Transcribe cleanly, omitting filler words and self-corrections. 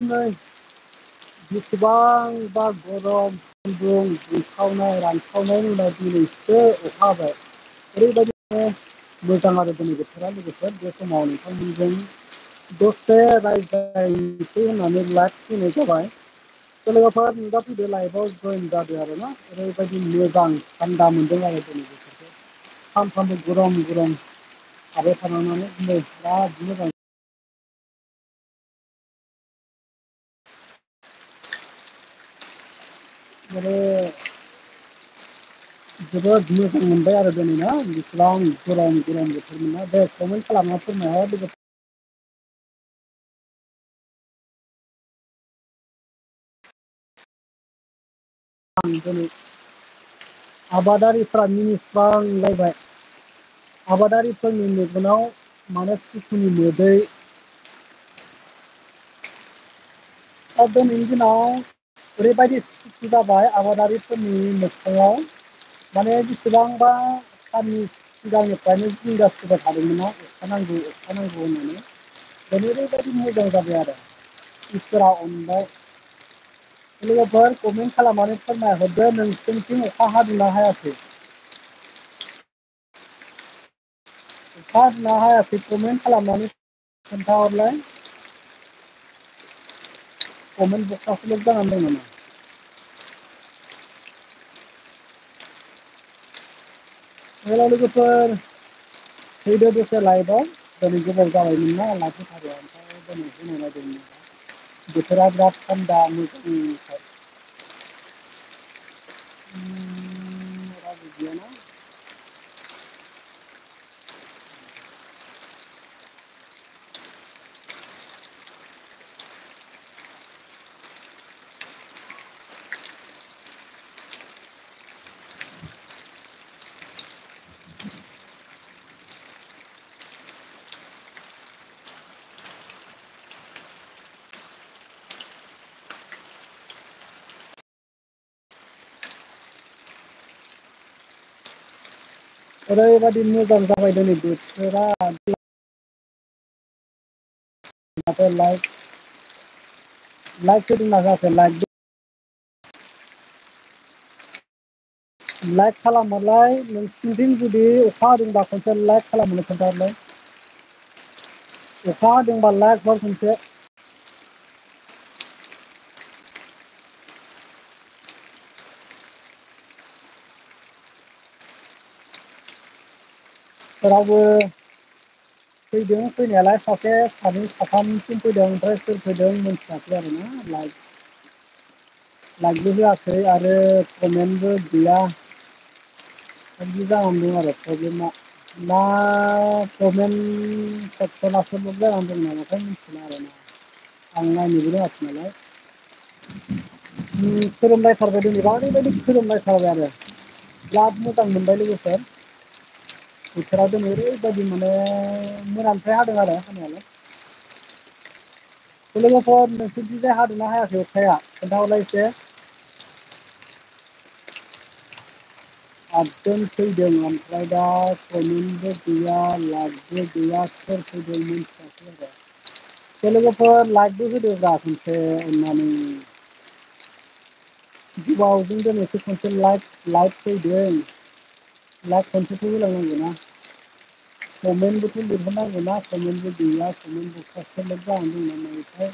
नै बेसेबांबा गरम सान्दुं दुंखावनाय रानखावनायनि उनाव दिनैसो अखा हाबाय। ओरैबायदि मोजां आरो दिनै बोथोरा लोगोफोर बे समाव नोंथांमोनजों दसे रायज्लायनोसै होननानै लाइभ फैनाय जाबाय। थ' लोगोफोर नुजाफैदो लाइभआव जयन जादो आरो ना ओरैबायदि मोजां थान्दा मोनदों आरो दिनै बोथोरखौ। सानफ्रामबो गरम गरम थाबाय थानानै दिनै बिराद मोजां माने जोबोद मोजां मोनबाय आरो दिनै ना बेसेबां गरम गरम बोथोरमोन ना दे कमेन्ट खालामना फोरमायहर लोगो आं दिनै आबादारिफ्रा मिनिस्रांलायबाय। आबादारिफोरनि मेगनाव माने सुखुनि मोदै दा दिनैनि दिनाव ओरैबायदि सुखु जाबाय आबादारिफोरनि मोखाङाव माने बेसेबांबा साननि सिगांनिफ्रायनो जिंगासिबाय थादोंमोनना अखा नांगौ अखा नांगौ होननानै दिनै ओरैबायदि मोजां जाबाय आरो इसोरा अनबाय। लोगोफोर कमेन्ट खालामनानै फोरमायहरदो नोंसिनिथिं अखा हादोंना हायाखै? अखा हादोंना हायाखै कमेन्ट खालामनानै खोन्थाहरलाय। कमेन्ट बक्सआ लक जानानै दं नामा? हेल' लोगोफोर फैदो दसे लाइभआव दिनै गोबाव जाबायमोन ना लाइभ होथारो ओमफ्राय दिनै होनो नागिरदोंमोन बोथोरा बिराद थान्दा मोजांखाय रावबो गैयाना ओरैबायदि मोजां जाबाय दिनै बोथोरा माथो लाइभ फैदोंना जायाखै लाइभ लाइक खालामबालाय नोंसिनिथिं जुदि अखा हादोंबा खनसे लाइक खालामनो खोन्थाहरलाय। अखा हादोंबा लाइक हर खनसे। रावबो फैदों फैनायालाय सासे सानै साथामसिम फैदों ओमफ्राय सोर फैदों मोनथियासै आरोना लाइकबो होआखै आरो कमेन्टबो गैया। बिदि जानानै दं आरो प्रब्लेमा मा कमेन्ट सेक्सनासो लक जानानै दं नामाथाय मिथिला आरोना आं नायनोबो रोङाखै नालाय। खोरोमलायथारबाय दिनैबा ओरैबायदि खोरोमलायथारबाय आरो बिराद मोजां मोनबाय लोगोफोर बोथोरा दिनै ओरैबायदि माने मोनानिफ्राय हादों आरो हानायालाय। लोगोफोर नोंसोरनिथिंजाय हादोंना हायाखै अखाया खोन्थाहरलाय एसे। आदजोन फैदों ओमफ्राय दा कमेन्टबो गैया लाइकबो गैया सोर फैदों मिथियासै आरो। लोगोफोर लाइकबो होदोब्रा खनसे अननानै। गोबावजों दिनैसो खनसे लाइभ फैदों लाइक खनसेथ' होलायनांगौना कमेन्टबोथ' लिरहरनांगौना कमेन्टबो गैया कमेन्ट बक्सआसो लक जानानै दं ना मायोथाय